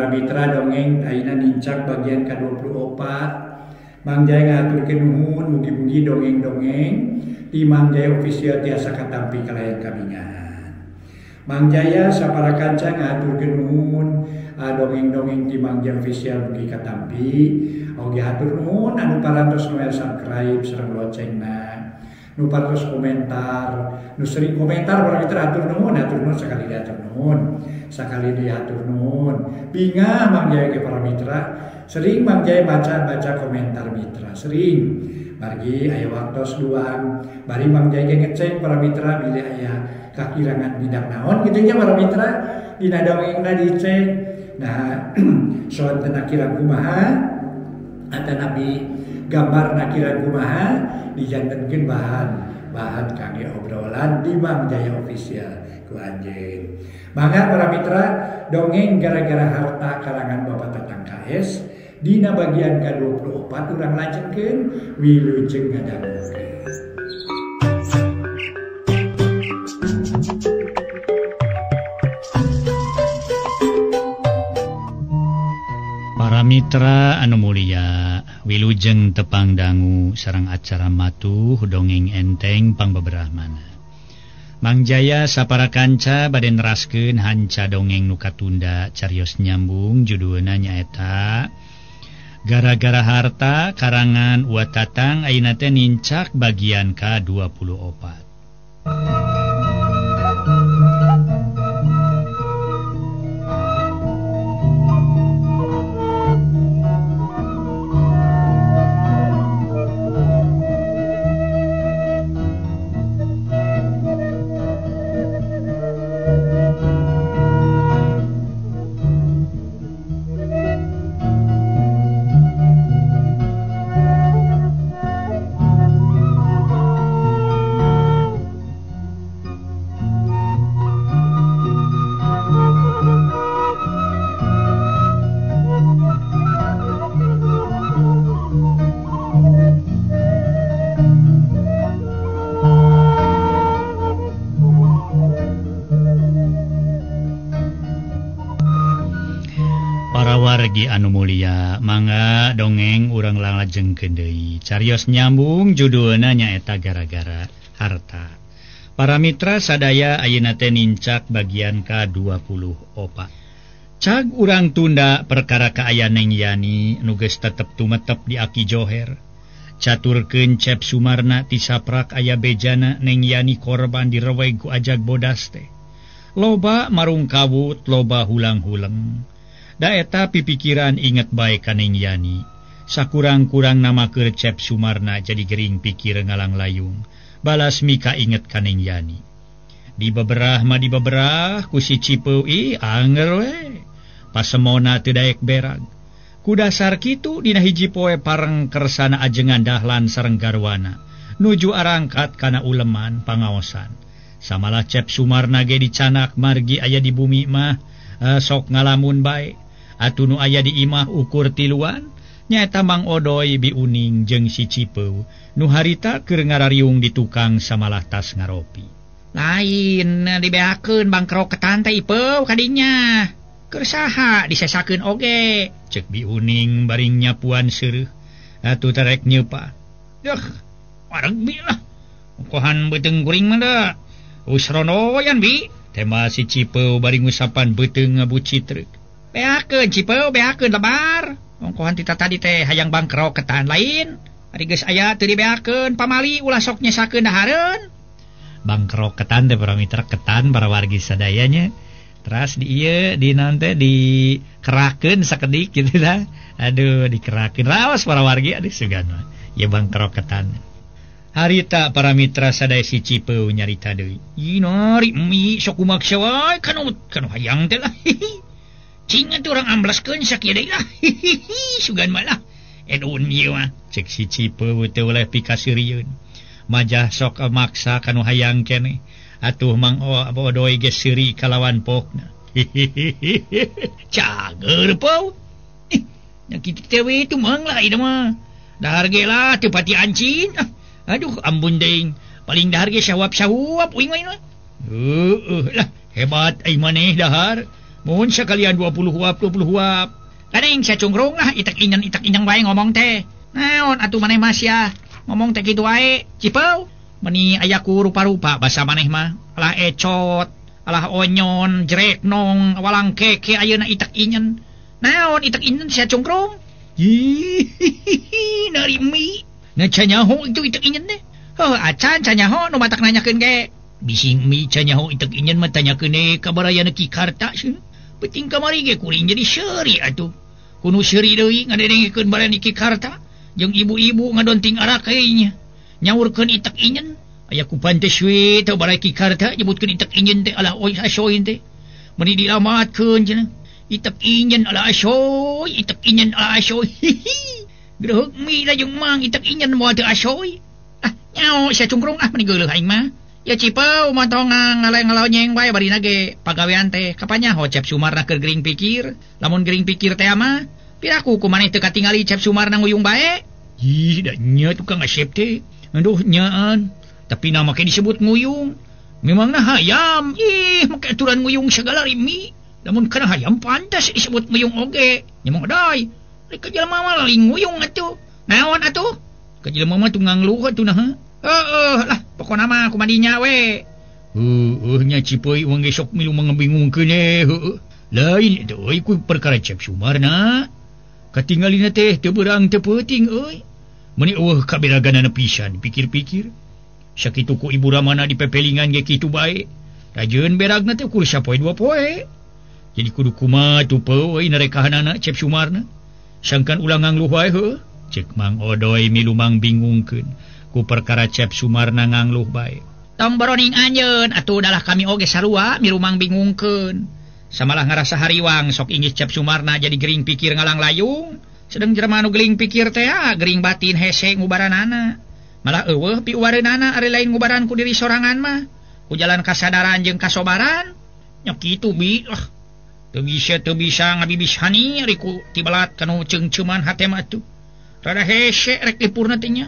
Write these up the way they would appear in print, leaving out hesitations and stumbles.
Para mitra dongeng ayeuna nincak bagian ka-24. Mang Jaya ngahaturkeun nuhun, mugi-mugi dongeng-dongeng di Mang Jaya Official tiasa katampi kalayan kabingahan. Mang Jaya sapara kanca ngahaturkeun nuhun, dongeng-dongeng di Mang Jaya Official mugi katampi. Oge hatur nuhun anu parantos noel subscribe sareng loncengna, nu parantos komentar, nu sering komentar para mitra hatur nuhun sakali deui hatur nuhun, sakali deui hatur nuhun. Bingah Mang Jaya ke para mitra, sering Mang Jaya baca-baca komentar mitra, sering. Margi aya waktos luang, bari Mang Jaya ge ngeceng para mitra bilih aya kakirangan bidang naon kitu nya para mitra dina dongengna dicek. Nah, soantenna kirang kumaha atanapi gambarna kirang kumaha dijantenkeun bahan kangge obrolan di Mang Jaya Official ku anjeun. Mangga para mitra dongeng gara-gara harta karangan Bapak Tatang KS dina bagian ka-24 urang lanjutkeun wilujeng ngadangukeun. Para mitra anu mulia, wilujeng tepang dangu sareng acara matuh dongeng enteng pangbeberahmana. Mang Jaya sapara kanca bade neraskeun hanca dongeng nu katunda carios nyambung judulna nyaeta Gara-gara Harta karangan Wa Tatang ayeuna teh nincak bagian ka-24. Wargi anu mulia, mangga dongeng urang langlajengkeun deui. Carios nyambung judulna nyaeta Gara-gara Harta. Para mitra sadaya ayeuna teh nincak bagian ka-24. Cag urang tunda perkara kaayaan Neng Yani nu geus tetep tumetep di Aki Joher. Caturkeun Cep Sumarna ti saprak aya bejana Neng Yani korban direweg ku ajag bodas teh. Loba marungkawut, loba hulang-huleng. Daeta pipikiran inget bae ka Neng Yani. Sakurang-kurang nama keur Cep Sumarna jadi gering pikir ngalang layung. Balas mika inget ka Neng Yani. Di beberah mah di beberah ku si Cipeu ih anger we. Pasemona teu daek berag. Ku dasar kitu dina hiji poe pareng kersana ajengan Dahlan sareng garwana nuju arangkat kana uleman pangaosan. Samalah Cep Sumarna ge dicanak margi aya di bumi mah sok ngalamun bae. Atuh nu aya di imah ukur tiluan nyaeta Mang Odoy Biuning jeung si Cipeu nu harita keur ngarariung di tukang samalah tas ngaropi. Lain dibeakeun bangkroketan teh Ipeu kadinya. Keur saha disesakeun oge? Cek Biuning baring nyapuan seureuh. Atuh terek nyeupa. Duh, wareg bi lah. Kohan beuteung kuring mah da. Geus ronoyan bi. Tema si Cipeu bari ngusapan beuteung ngabucitreuk. Beakeun Cipeu, beakeun lebar. Ongkohan tita tadi teh hayang bangkroketan lain. Ari geus aya teu dibeakeun pamali ulah sok nyesakeun dahareun. Bangkroketan teh para mitra ketan para wargi sadayanya. Teras di ieu di naon teh dikerakeun sakedik kitu dah. Aduh dikerakeun raos para wargi aduh sugan mah. Ieu bangkroketan. Harita para mitra sadaya si Cipeu nyarita deui. Inari mi sok kumaksa wae kanu kanu hayang teh lah. Cing atuh urang ambleskeun sakieu deui lah. Sugan mah lah. Edun ieu mah. Cek si Cipeu teu oleh pikaseurieun. Majah sok maksa kanu hayang keneh. Atuh Mang Odoy geus seuri kalawan pokna. Cager pau. Ih, nya kitu teh we tumang lah ieu mah. Dahar ge lah teu pati ancin. Aduh ampun deing. Paling dahar ge sawap-sawap uing mah. Heueuh lah hebat ai maneh dahar. Mun sakalian 20 huap 20 huap. Kadeng sia cungkrung lah itek inyen wae ngomong teh. Naon atuh maneh mah sia ngomong teh kitu wae. Cipeu meni aya ku rupa-rupa basa maneh mah. Alah ecot, alah onyon, jerek nong, walang keke ayeuna itek inyen. Naon itek inyen sia cungkrung? Hihihi nari mi. Na canyaho itu itek inyen teh. Heuh acan canyaho nu matak nanyakeun ge. Bising mi canyaho itek inyen mah tanyakeun e ka barayana Ki Karta cenah. Penting kamari ge kuring jadi seuri atuh. Kunu seuri deui ngadengekeun barayana Ki Karta jeung ibu-ibu ngadonting arakeunya. Nyaurkeun itek inyen. Aya ku pantes we teu baray Ki Karta nyebutkeun itek inyen teh alah oi asoy teh. Meuni dilamatkeun cenah. Itek inyen alah asoy, itek inyen alah asoy. Hihi. Greuheuk mi da jeung mang itek inyen moal teu asoy. Ah, nyao sia cungkrung ah meni geuleuh aing mah. Ya Cipeu montong ngaleng-ngalonyeng wae barina ge pagawean teh kapanyaho Cep Sumarna keur gering pikir. Lamun gering pikir teh mah piraku ku maneh teu katingali Cep Sumarna nguyung bae. Ih, da nya tukang asep teh. Aduh nyaan. Tapi nama ke disebut nguyung. Memangna hayam. Ih, make aturan nguyung segala rimi. Lamun kana hayam pantas disebut nguyung oge. Nya mah dai. Rek ka jelema mah lain nguyung atuh. Naon atuh? Ka jelema mah tunggang ngangluh atuh naha. Heeh lah, pokona mah kumadinya we. Heueuh nya Cipeuy urang ge sok milu mangabingungkeun heueuh. Lain eta euy ku perkara Cep Sumarna. Katingalina teh teu beurang teu peuting euy. Meuni eueuh kaberaganana pisan pikir-pikir. Sakitu ku Ibu Ramana di pepelingan ge kitu bae. Rajeun beragna teh ukur sapoe dua poe. Jadi kudu kumaha tuh peuy narekahanana Cep Sumarna. Sangkan ulah ngangluh wae heueuh. Cek Mang Odoy milu mangbingungkeun ku perkara Cep Sumarna ngangluh bae. Tong boroning anjeun atuh dalah kami oge sarua mirumang bingungkeun. Samalah ngarasa hariwang sok inggih Cep Sumarna jadi gering pikir ngalang layung. Sedeng jelema nu gering pikir teh gering batin hese ngubaranana. Malah eueuh piuwareunana ari lain ngubaran ku diri sorangan mah. Ku jalan kasadaran jeung kasobaran. Nya kitu bi lah. Teu bisa ngabibishani ari ku tibelat kanu ceungceuman hate mah atuh. Rada hese rek lipurna teh nya.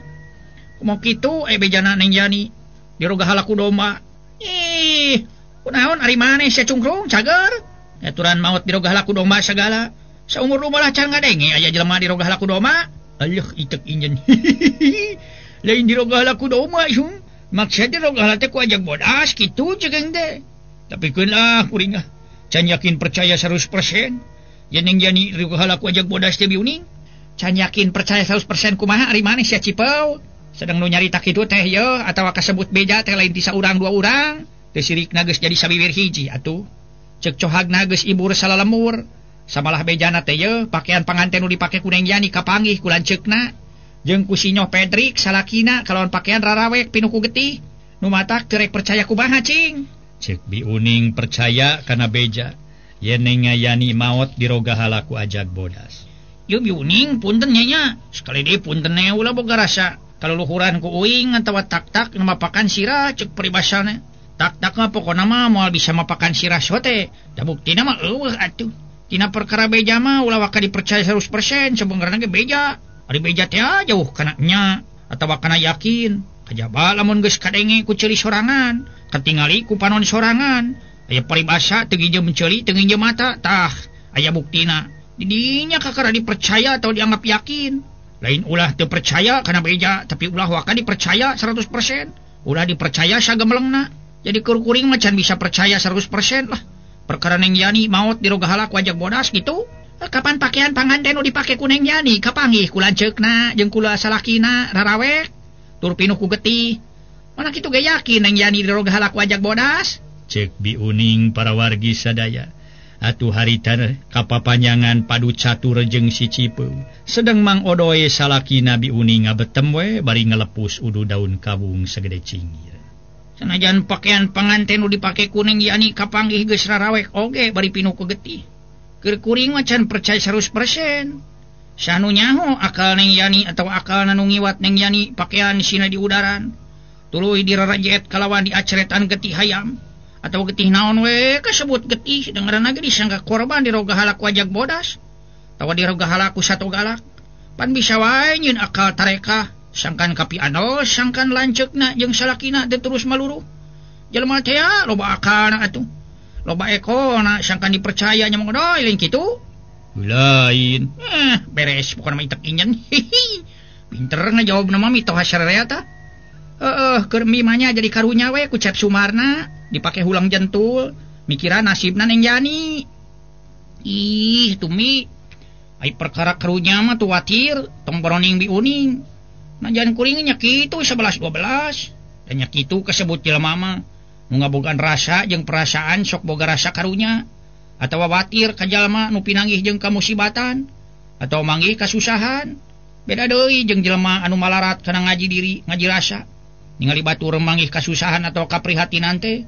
Kumaha kitu bejana Neng Yani diroga halaku domba. Ih, kunaon ari maneh sia cungkrung cager? Aturan maot diroga halaku domba sagala. Saumur malah can ngadenge aya jelema diroga halaku domba. Aleuh itek injen. Lain diroga halaku domba sung. Maksud diroga teh ku ajak bodas kitu ceukeng teh. Tapi keun lah kuring ah. Can yakin percaya 100%. Yen Neng Yani diroga halaku ajak bodas teh biuning. Can yakin percaya 100% kumaha ari maneh sia Cipeu? Sedang nu nyarita kitu teh yeuh atawa kasebut beja teh lain ti saurang dua urang teu sirikna geus jadi sawiwir hiji atuh. Ceuk cohagna geus ibur salalemur. Samalah bejana teh yeuh pakaian panganten nu dipake ku Neng Yani kapanggih ku lanceukna jeung ku Sinyoh Pedrik salakina kalawan pakaian rarawek pinuh ku getih. Nu matak teu rek percaya kumaha cing. Ceuk Bi Uning percaya kana beja yen Neng Yani maot diroga halaku ajag bodas. Yeuh Bi Uning punten nya nya. Sekali deui punten ulah boga rasa kaluluhuran ku uing atawa tak-tak mapakan sirah cek peribasana. Tak-tak mah pokona mah moal bisa mapakan sirah sote. Da buktina mah eueuh atuh. Tina perkara beja mah ulah waka dipercaya 100% sebenarna ge beja. Ari beja teh jauh kana nya atawa kana yakin. Kajaba lamun geus kadenge ku ceuli sorangan, katingali ku panon sorangan. Aya paribasa teu nginjem ceuli teu nginjem mata, tah aya buktina. Didinya kakara dipercaya atau dianggap yakin. Lain ulah teu percaya kana beja, tapi ulah waka dipercaya 100%. Ulah dipercaya sagemelengna. Jadi keur kuring mah can bisa percaya 100% lah. Perkara Neng Yani maot diroga halak wajak bodas gitu. Kapan pakaian panganten nu dipake ku Neng Yani kapanggih ku lanceukna jeung ku salakina rarawek tur pinuh ku getih. Mana kitu ge yakin Neng Yani diroga halak wajak bodas? Cek Bi Uning para wargi sadaya. Atuh harita kapapanjangan padu catur jeung si Cipeu. Sedeng Mang Odoy salakina Bi Uning ngabetem we bari ngalepus udu daun kawung sagede cingir. Sanajan pakaian panganten nu dipake ku Neng Yani kapanggih geus rarawek oge bari pinuh ku getih. Keur kuring mah can percaya 100%. Sanu nyaho akal Neng Yani atau akal nu ngiwat Neng Yani pakaian sina di udaran. Tuluy dirarajet kalawan diacretan getih hayam atau getih naon we kasebut getih dengaran ge disangka korban diroga halak wajak bodas atawa diroga halak ku sato galak. Pan bisa wae nyeun akal tarekah sangkan kapi anol sangkan lanceukna jeung salakina teh terus maluruh. Jelema teh loba akalna atuh. Loba ekona sangkan dipercaya nya Mang Odoy lain kitu. Lain. Beres bukan mah itek inyen. Hihi. Pinter ngajawab nama mitoha sararea tah. Heeh, keur mimanya jadi karunya we ku Cep Sumarna dipake hulang jentul, mikiran nasibna Neng Yani. Ih, tumi. Ai perkara karunya mah tuh watir, tong boroning biuning. Najan kuring nya kitu 11 12. Dan nya kitu kasebut jelema mah. Nu ngabogaan rasa jeung perasaan sok boga rasa karunya atawa watir ka jalma nu pinanggih jeung kamusibatan atawa manggih kasusahan. Beda deui jeung jelema anu malarat kana ngaji diri, ngaji rasa. Ningali batur manggih kasusahan atau kaprihatinan teh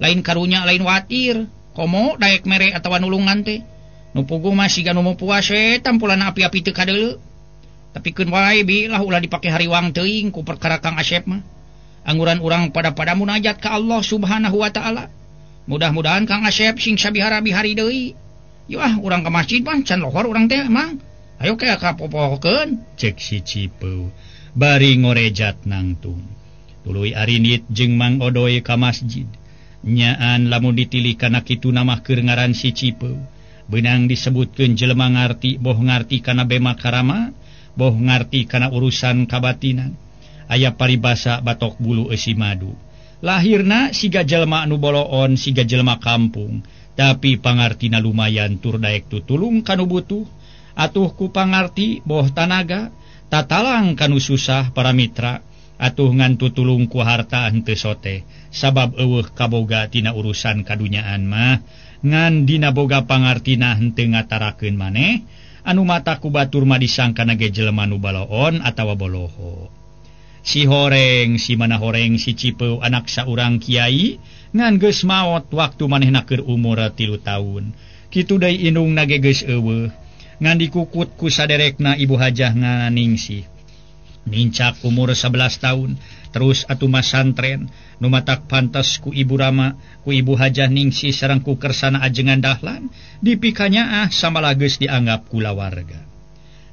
lain karunya lain watir, komo daek mere atawa nulungan teh. Nu puguh mah siga nu puas we tampulan api-api teu kadeuleu. Tapi keun wae bi lah ulah dipake hariwang teuing ku perkara Kang Asep mah. Angguran urang pada-pada munajat ka Allah Subhanahu wa taala. Mudah-mudahan Kang Asep sing sabihara bihari deui. Yeuh ah urang ka masjid mah can lohor urang teh Mang. Ayo ke ka popohokeun cek si Cipeu bari ngorejat nangtung. Tuluy arinit jeung Mang Odoy ka masjid. Nyaan lamun ditilih kana kitu namah keur ngaran si Cipeu. Beunang disebutkeun jelema ngarti boh ngarti kana bema karama, boh ngarti kana urusan kabatinan. Aya paribasa batok bulu eusi madu. Lahirna siga jelema anu boloon, siga jelema kampung, tapi pangartina lumayan tur daek tutulung kanu butuh. Atuh ku pangarti boh tanaga, tatalang kanu susah para mitra. Atuh ngan tutulung ku harta henteu sote, sabab eueuh kaboga tina urusan kadunyaan mah, ngan dina boga pangartina henteu ngatarakeun maneh, anu mata ku batur mah disangkana ge jelema nu baloon atawa boloho. Si horeng, si mana horeng si Cipeu anak saurang kiai, ngan geus maot waktu manehna keur umur 3 tahun. Kitu deui indungna ge geus eueuh, ngan dikukut ku saderekna Ibu Hajah Nganingsih. Nincak umur 11 tahun terus atuh masantren nu matak pantes ku Ibu Rama ku Ibu Hajah Ningsih sareng ku Kersana ajengan Dahlan dipikanyaah samalah geus dianggap kulawarga.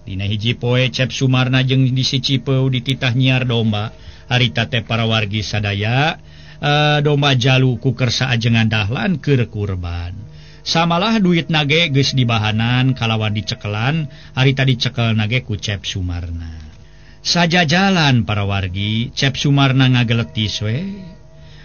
Dina hiji poe Cep Sumarna jeung di si Cipeu dititah nyiar domba harita teh para wargi sadaya domba jalu ku Kersa ajengan Dahlan keur kurban. Samalah duit nage geus dibahanan kalawan dicekelan harita dicekel nage ku Cep Sumarna. Saja jalan para wargi, Cep Sumarna ngageletis we.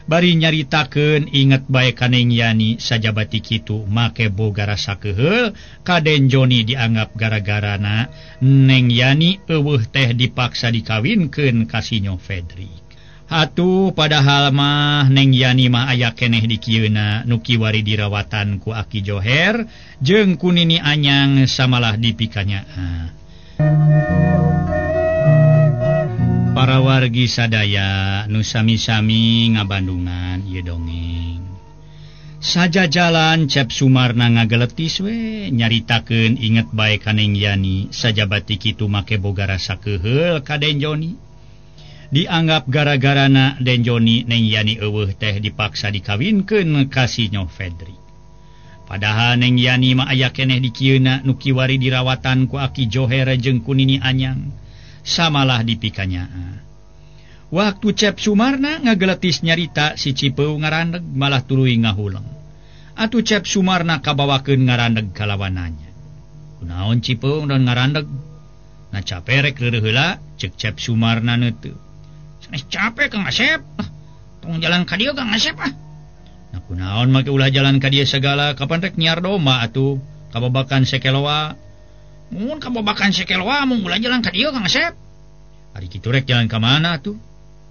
Bari nyaritakeun inget bae ka Neng Yani sajabati kitu make boga rasa keuheul ka Den Joni dianggap gara-garana Neng Yani eueuh teh dipaksa dikawinkeun ka Sinyo Fredrik. Atuh padahal mah Neng Yani mah aya keneh di kieuna nu kiwari dirawatan ku Aki Joher jeung ku Nini Anyang samalah dipikanyaah. Para wargi sadaya nu sami-sami ngabandungan ieu dongeng. Saja jalan Cep Sumarna ngageletis we nyaritakeun inget bae ka Neng Yani sajabati kitu make boga rasa keuheul ka Den Joni. Dianggap gara-garana Den Joni Neng Yani eueuh teh dipaksa dikawinkeun ka Sinyo Fredrik. Padahal Neng Yani mah aya keneh di kieuna nu kiwari dirawatan ku Aki Joher jeung ku Nini Anyang. Samalah dipikanyaah. Waktu Cep Sumarna ngageletis nyarita si Cipeu ngarandeg malah tuluy ngahuleng. Atuh Cep Sumarna kabawakeun ngarandeg kalawananya. Kunaon Cipeu dan ngarandeg? Na capek rek reureuh heula ceuk Cep Sumarna neuteuh. Sanes capek Kang Asep. Tong jalan ka dieu Kang Asep ah. Na kunaon make ulah jalan ka dieu segala kapan rek nyiar domba atuh kababakan sekeloa. Mun kababakan sekeloa mung ulah jalan ka dieu Kang Asep. Ari kitu rek jalan ka mana atuh?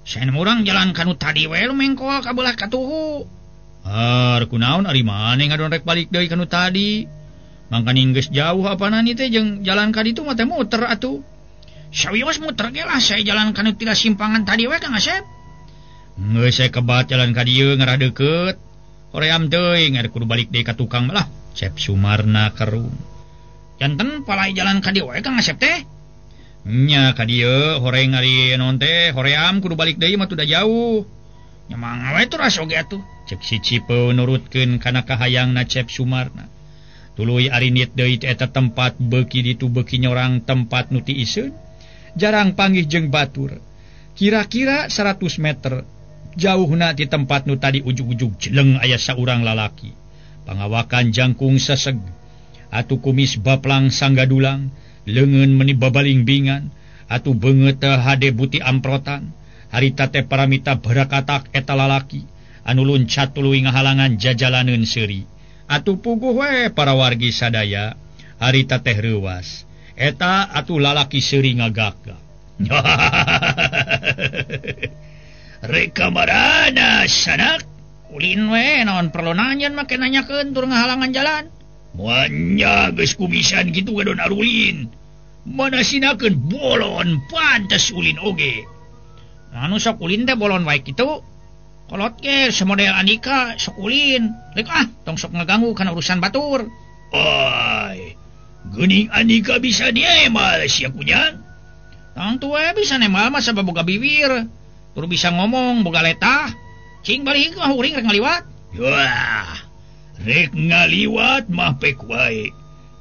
Saena urang jalan ka nu tadi we lu mengkoal ka beulah katuhu. Ah, kunaon ari maneh ngadon rek balik deui ka nu tadi? Mangkaning geus jauh apanan ieu teh jeung jalan ka ditu mah teh muter atuh. Sawios muter ge lah saya jalan ka nu tidak simpangan tadi we Kang Asep. Geus saya kebat jalan ka dieu ngarah deukeut. Hoream teuing ari kudu balik deui ka tukang lah. Cep Sumarna kerung. Janten palai jalan ka dieu we Kang Asep teh. Nya ka dieu horeng ari naon teh hoream kudu balik deui mah tuh da jauh. Nya mangga we tuh oge atuh. Cek si Cipeu nurutkeun kana kahayangna Cep Sumarna. Tuluy arinit deui eta tempat beuki ditu beuki nyorang tempat nu tiiseun. Jarang panggih jeung batur. Kira-kira 100 meter jauhna ti tempat nu tadi ujug-ujug jeleng aya saurang lalaki. Pangawakan jangkung seseg atuh kumis baplang sanggadulang, leungeun meni babalingbingan, atuh beungeut teh hade buti amprotan. Harita teh paramita barakatak eta lalaki anu luncat tuluy ngahalangan jajalaneun seuri. Atuh puguh we para wargi sadaya, harita teh reuwas. Eta atuh lalaki seuri ngagak-gak. Rek kamarana sanak? Ulin we naon perlu nanyeun make nanyakeun tur ngahalangan jalan. Moanya geus kumisan kitu gadon arulin. Mana sinakeun bolon pantes ulin oge. Anu sok ulin teh bolon wae kitu. Kolot ge semodel Andika sok ulin. Rek ah tong sok ngaganggu kana urusan batur. Oi. Geuning Andika bisa diemal sia kunyang. Tangtu we bisa nemal mah sabab boga bibir. Tur bisa ngomong boga letah. Cing balik mah uring rek ngaliwat. Wah, rek ngaliwat mah pek wae.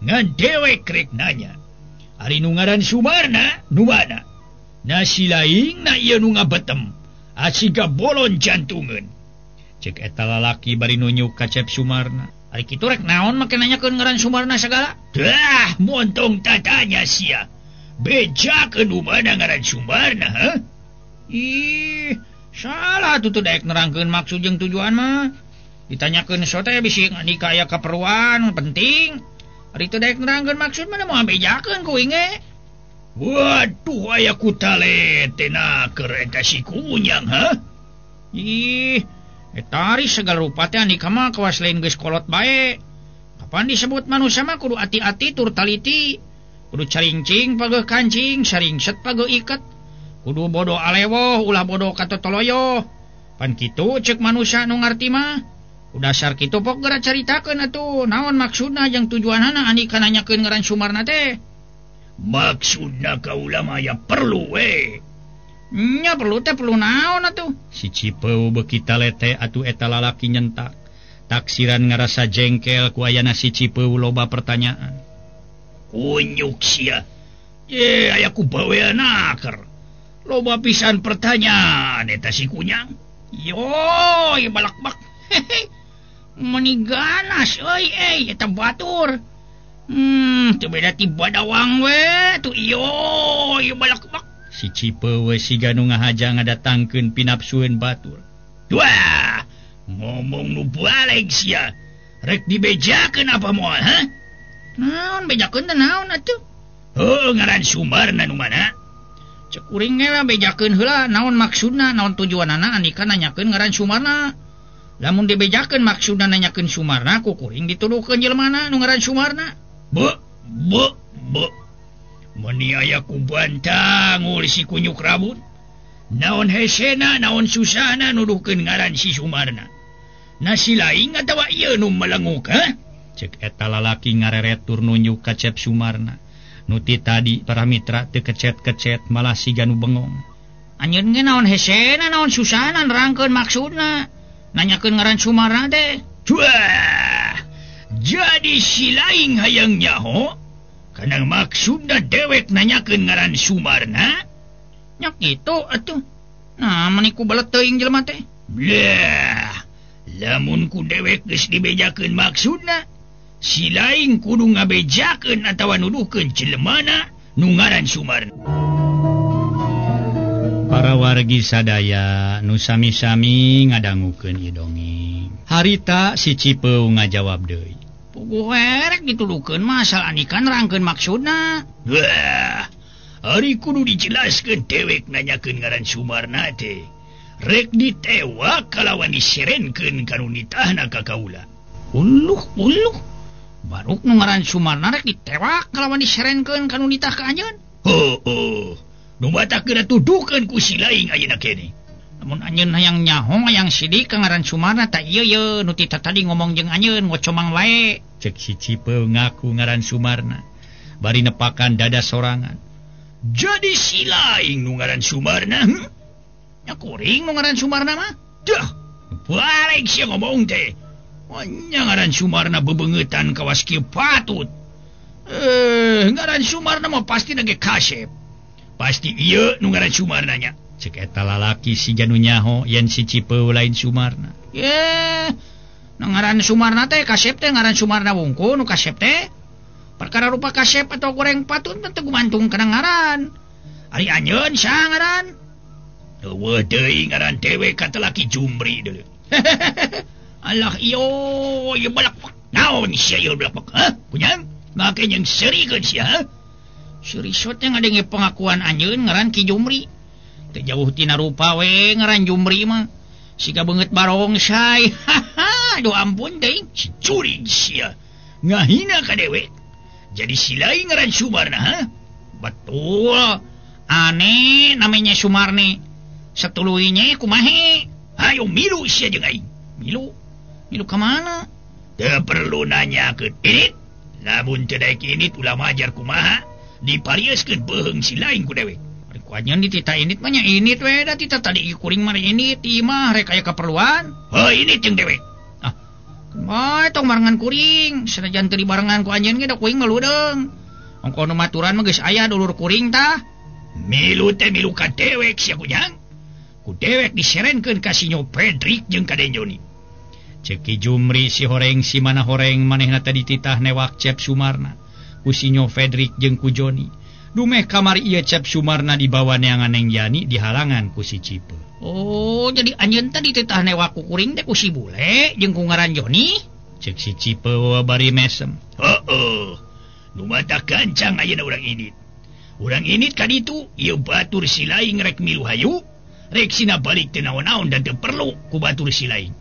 Ngan dewek rek nanya. Ari nu ngaran Sumarna nu mana? Nasi laing na ieu nu ngabetem. Asiga bolon jantungeun. Cek eta lalaki bari nunjuk ka Cep Sumarna. Ari kitu rek naon make nanyakeun ngaran Sumarna sagala? Dah, montong tatanya sia. Bejakeun nu mana ngaran Sumarna, ha? Ih, salah tuh daek nerangkeun maksud jeung tujuan mah. Ditanyakeun sote bisi Andika aya keperluan penting. Ari teu daek nerangkeun maksud mah moal bejakeun ku inge. Waduh, aya ku talete naker eta si kunyang, ha? Ih, eta ari segala rupa teh Andika mah kawas lain geus kolot bae. Kapan disebut manusia mah kudu ati-ati tur taliti. Kudu carincing pageuh kancing, saringset pageuh iket. Kudu bodoh alewoh ulah bodoh katotoloyo. Pan kitu cek manusia nu ngarti mah. Dasar kitu pok geura caritakeun atuh naon maksudna jeung tujuanana Andika nanyakeun ngaran Sumarna teh. Maksudna kaula mah aya perlu we. Nya perlu teh perlu naon atuh? Si Cipeu beuki talete atuh eta lalaki nyentak. Taksiran ngarasa jengkel ku ayana si Cipeu loba pertanyaan. Kunyuk sia. Ye aya ku bawean naker. Loba pisan pertanyaan eta si kunyang. Yoi balakbak. Meni ganas euy euy eta batur. Teu beda ti badawang we tuh ieu balakbak. Si Cipeu we siga nu ngahaja ngadatangkeun pinapsueun batur. Wah, ngomong nu baleg sia. Rek dibejakeun apa moal, ha? Naon bejakeun teh naon atuh? Heuh, ngaran Sumarna nu mana? Cek kuring ge bejakeun heula naon maksudna naon tujuanana Andika nanyakeun ngaran Sumarna. Lamun dibejakeun maksudna nanyakeun Sumarna ku kuring dituduhkeun jelema nu ngaran Sumarna. Be be be. Meuni aya ku bantang si kunyuk rabun. Naon hesena naon susahna nuduhkeun ngaran si Sumarna. Nasi laing atawa ieu nu melenguk, ha? Cek eta lalaki ngareret tur nunjuk ka Cep Sumarna. Nuti tadi para mitra teu kecet-kecet malah siga nu bengong. Anjeun ge naon hesena naon susahna nerangkeun maksudna. Nanyakeun ngaran Sumarna teh. Wah, jadi si laing hayang nyaho kana maksudna dewek nanyakeun ngaran Sumarna? Nya kitu atuh. Nah, meni ku belet teuing jelema teh. Bleh, lamun ku dewek geus dibejakeun maksudna, si laing kudu ngabejakeun atawa nuduhkeun jelemana nu ngaran Sumarna. Para wargi sadaya nu sami-sami ngadangukeun ieu dongeng. Harita si Cipeu ngajawab deui. Puguh we rek dituduhkeun mah asal Andika nerangkeun maksudna. Wah, ari kudu dijelaskeun dewek nanyakeun ngaran Sumarna teh. Rek ditewak kalawan diserenkeun ka nu nitahna ka kaula. Uluh uluh. Baruk nu ngaran Sumarna rek ditewak kalawan diserenkeun ka nu nitah ka anjeun. Heuh. Nu batak geura tuduhkeun ku si laing ayeuna keneh. Lamun anjeun hayang nyaho hayang sidik ka ngaran Sumarna tah ieu ye nu ti tadi ngomong jeung anjeun ngocomang wae. Cek si Cipeu ngaku ngaran Sumarna bari nepakan dada sorangan. Jadi si laing nu ngaran Sumarna? Nya kuring nu ngaran Sumarna mah. Dah, balik sia ngomong teh. Nya ngaran Sumarna bebeungeutan kawas kieu patut. Ngaran Sumarna mah pasti ge kasep. Pasti ieu nu ngaran Sumarna nya. Cek eta lalaki si janu nyaho yen si Cipeu lain Sumarna. Ye, Nu ngaran Sumarna teh kasep teh ngaran Sumarna wungkul nu kasep teh. Perkara rupa kasep atau goreng patut teu gumantung kana ngaran. Ari anjeun saha ngaran? Eueuh deui ngaran dewek katelah Ki Jumri deuleu. Alah iyo, ieu balak. Naon sia ieu balak? Hah? Kunyang? Make jeung seurikeun sia, ha? Seuri sot ngadenge pengakuan anjeun ngaran Ki Jumri. Teu jauh tina rupa we ngaran Jumri mah. Siga beungeut barongsai. Haha, aduh ampun teuing. Si curig sia. Ngahina ka dewek. Jadi silai ngaran Sumarna, ha? Betul. Aneh namanya Sumarni. Satuluinya kumahe? Ayo milu sia jeung aing. Milu? Milu ka mana? Teu perlu nanyakeun. Init. Lamun teu daek init ulah majar kumaha, diparieskeun beuheung si lain ku dewek. Ari ku anjeun ditita init mah nya init we da tita tadi kuring mah init ieu mah rek aya kaperluan. Heuh init jeung dewek. Ah. Kumaha tong barengan kuring, sanajan teu dibarengan ku anjeun ge da kuring mah ludeung. Ongko nu maturan mah geus aya dulur kuring tah. Milu teh milu ka dewek sia kunyang. Ku dewek diserenkeun ka Sinyo Pedrik jeung ka Den Joni. Cek Ki Jumri si horeng si mana horeng manehna tadi titah newak Cep Sumarna ku Sinyo Fredrik jeung ku Joni. Dumeh kamari ieu Cep Sumarna dibawa neangan Neng Yani dihalangan ku si Cipe. Oh, jadi anjeun teh dititah newak ku kuring teh ku si bule jeung ku ngaran Joni? Cek si Cipe bari mesem. Heueuh. Nu mata gancang ayeuna urang init. Urang init ka ditu ieu batur si lain rek milu hayu, rek sina balik teu naon-naon dan teu perlu ku batur si lain.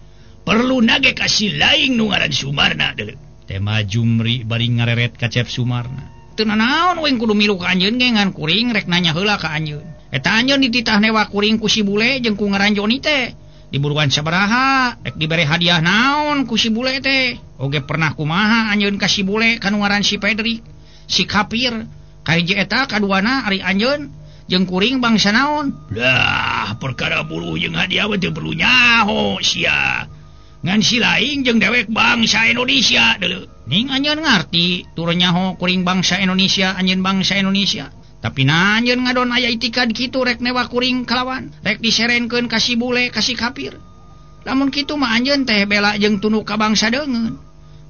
Perlu nage kasih lain nu ngaran Sumarna deuleu. Tema Jumri bari ngareret ka Cep Sumarna. Teu nanaon we kudu milu ka anjeun ge ngan kuring rek nanya heula ka anjeun. Eta anjeun dititah newa kuring ku si bule jeung ku ngaran Joni teh. Diburuan sabaraha, rek dibere hadiah naon ku si bule teh. Oge pernah kumaha anjeun ka si bule ka nu ngaran si Pedrik, si kafir. Kahiji eta kaduana ari anjeun jeung kuring bangsa naon? Lah, perkara buruh jeung hadiah mah teu perlu nyaho sia. Ngan si lain jeung dewek bangsa Indonesia deuleu. Ning anjeun ngarti tur nyaho kuring bangsa Indonesia, anjeun bangsa Indonesia. Tapi na anjeun ngadon aya itikad kitu rek newa kuring kalawan, rek diserenkeun ka si bule, ka si kafir. Lamun kitu mah anjeun teh bela jeung tunduk ka bangsa deungeun.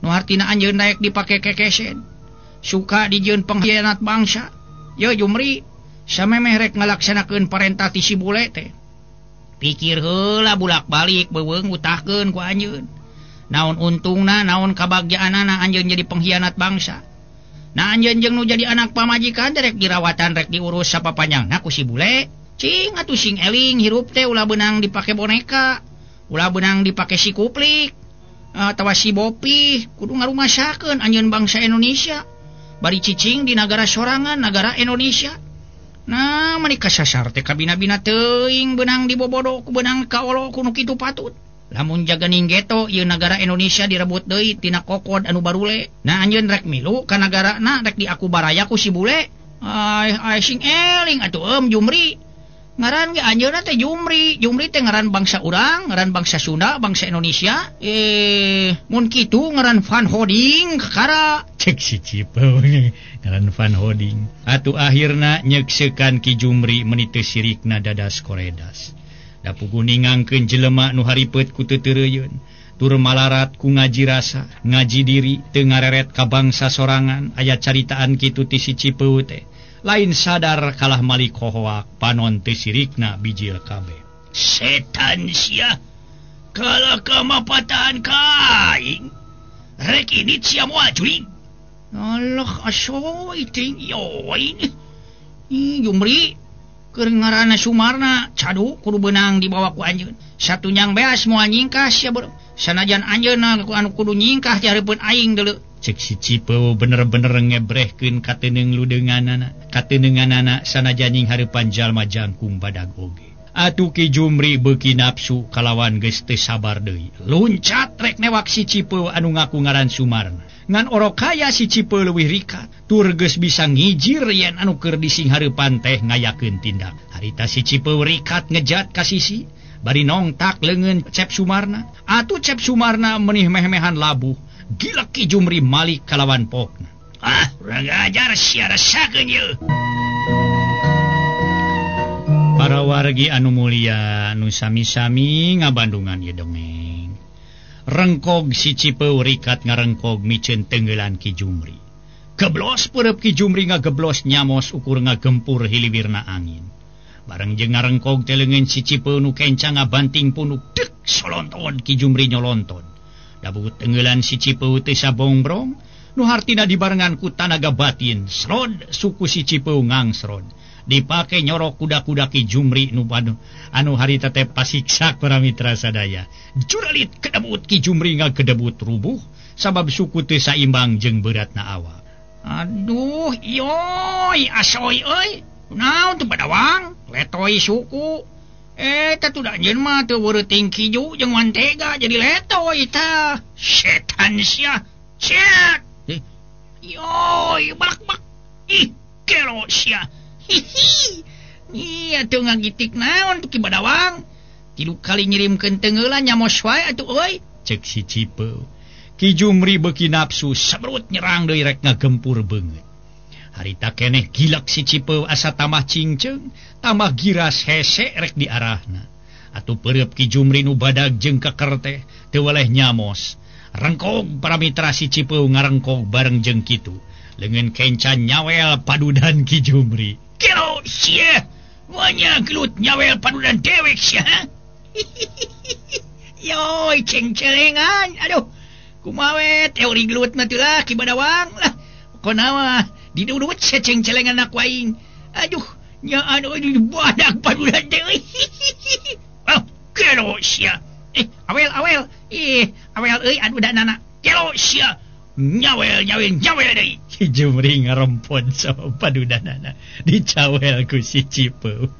Nu hartina anjeun daek dipake kekesen. Suka dijieun pengkhianat bangsa. Ye Jumri, samemeh rek ngalaksanakeun parentah ti si bule teh. Pikir heula bulak-balik beuweung utahkeun ku anjeun. Naon untungna, naon kabagyaanana anjeun jadi pengkhianat bangsa. Nah anjeun jeung nu jadi anak pamajikan rek dirawatan rek diurus sapapanjangna ku si bule. Cing atuh sing eling hirup teh ulah beunang dipake boneka, ulah beunang dipake si kuplik atawa si bopih, kudu ngarumasakeun anjeun bangsa Indonesia. Bari cicing di nagara sorangan, nagara Indonesia. Nah, meuni kasasar teh kabina-bina teuing beunang dibobodo ku beunang kaolo ku nu kitu patut. Lamun jaga ninggeto ieu nagara Indonesia direbut deui tina kokod anu barule. Nah anjeun rek milu ka nagarana rek diaku baraya ku si bule. Ai ai sing eling atuh Jumri. Ngaran ge anjeunna teh Jumri. Jumri teh ngaran bangsa urang, ngaran bangsa Sunda, bangsa Indonesia. Mun kitu ngaran Van Hoding kakara. Cek si Cipe ngaran Van Hoding. Atuh akhirna nyekseukan Ki Jumri meuni teu sirikna dadas koredas. Da puguh ningangkeun jelema nu haripeut ku teu teureuyeuun, tur malarat ku ngaji rasa, ngaji diri teu ngareret ka bangsa sorangan. Aya caritaan kitu ti si Cipeu teh. Lain sadar kalah malik hohoak panon teu sirikna bijil kabeh. Setan sia kalah ka mapatahan ka aing. Rek init sia moal jurig. Alah asoy ting yoing. Jumri keur ngaranna Sumarna cadu kudu beunang dibawa ku anjeun. Satunyang beas moal nyingkah sia beureum. Sanajan anjeunna anu kudu nyingkah di hareupeun aing deuleu. Cek si Cipeu bener-bener ngebrehkeun kateneung ludeunganana. Kateneunganana sanajan nying hareupan jalma jangkung badag oge. Atuh Ki Jumri beuki nafsu kalawan geus teu sabar deui. Luncat rek newak si Cipeu anu ngaku ngaran Sumarna. Ngan orok kaya si Cipeu leuwih rikat, tur geus bisa ngijir yen anu keur dising hareupan teh ngayakeun tindak. Harita si Cipeu rikat ngejat ka sisi, bari nongtak leungeun Cep Sumarna. Atuh Cep Sumarna menih meh-mehan labuh. Gila Ki Jumri malik kalawan pokna. Ah, urang ajar sia rasakeun ieu. Para wargi anu mulia nu sami-sami ngabandungan ieu dongeng. Rengkog si Cipeu rikat ngarengkog miceun tenggelan Ki Jumri. Geblos peureub Ki Jumri ngageblos nyamos ukur ngagempur hiliwirna angin. Bareng jeung ngarengkog teh leungeun si Cipeu nu kenca ngabanting punuk dek solonton Ki Jumri nyolonton. Dabut tenggelan si Cipeu teh sabongbrong nu hartina dibarengan ku tanaga batin srod suku si Cipeu ngangsrod. Dipake nyorok kuda-kuda Ki Jumri nu anu harita teh pasiksak para mitra sadaya. Juralit kedebut Ki Jumri ngagedebut rubuh sabab suku teu saimbang jeung beratna awak. Aduh, ioi asoy euy. Naon teu badawang? Letoy suku. Teh tuh anjeun mah teu weureuting kiju jeung wantega jadi letoy tah. Setan sia. Cet. Ioi balak-bak. Ih, gelo sia. Hihi. Nih atuh ngagitik naon tuh Ki Badawang. Tilu kali ngirimkeun tengeula nyamos wae atuh euy. Cek si Cipeu. Ki Jumri beuki nafsu sebrut nyerang deui rek ngagempur beungeut. Harita keneh gilak si Cipeu asa tambah cingceung, tambah giras hese rek diarahna. Atuh peureub Ki Jumri nu badag jeung keker teh teu weleh nyamos. Rengkog para mitra si Cipeu ngarengkog bareng jeung kitu. Leungeun kenca nyawel padudan Ki Jumri. Gelo sia. Wanya gelut nyawel padudan dewek sia. Yoi cengcelengan. Aduh. Kumaha we teori gelut mah teu lah Ki Badawang lah. Konawa didudut sia cengcelengan ku aing. Aduh, nya anu badak padudan deui. Oh, gelo sia. Awel awel. Ih, awel euy anu danana. Gelo sia. Nyawel nyawel nyawel deui. Ki Jumri ngarempon sama padudanana dicawel ku si Cipeu.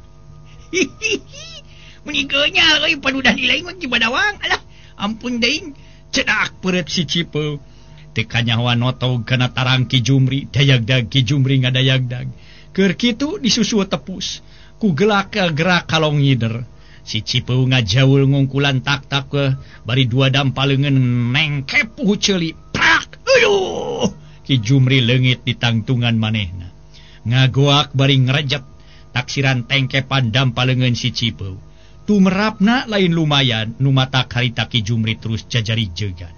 Meni geunyal euy padudan ilaing mah Ki Badawang. Alah, ampun deui. Cedak peureut si Cipeu. Teu kanyahoan notog kana tarang Ki Jumri, dayagdag Ki Jumri ngadayagdag. Keur kitu disusul tepus ku gelak gerak kalong ngider. Si Cipeu ngajaul ngungkulan tak-tak bari dua dampa leungeun nengkep puhu ceuli. Prak! Aduh! Ki Jumri leungit di tangtungan manehna. Ngagoak bari ngrejep taksiran tengkepan dampa leungeun si Cipeu. Tumerapna lain lumayan nu matak harita Ki Jumri terus jajari jegan.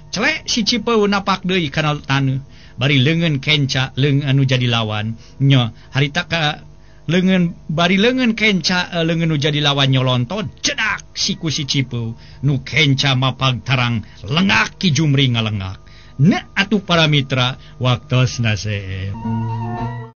Celek si Cipeu napak deui kana taneuh bari leungeun kenca leung anu jadi lawan nya harita ka leungeun bari leungeun kenca leungeun nu jadi lawan nyolonton cedak siku si Cipeu nu kenca mapag tarang lengak Ki Jumri ngalengak. Nah atuh para mitra waktosna seep.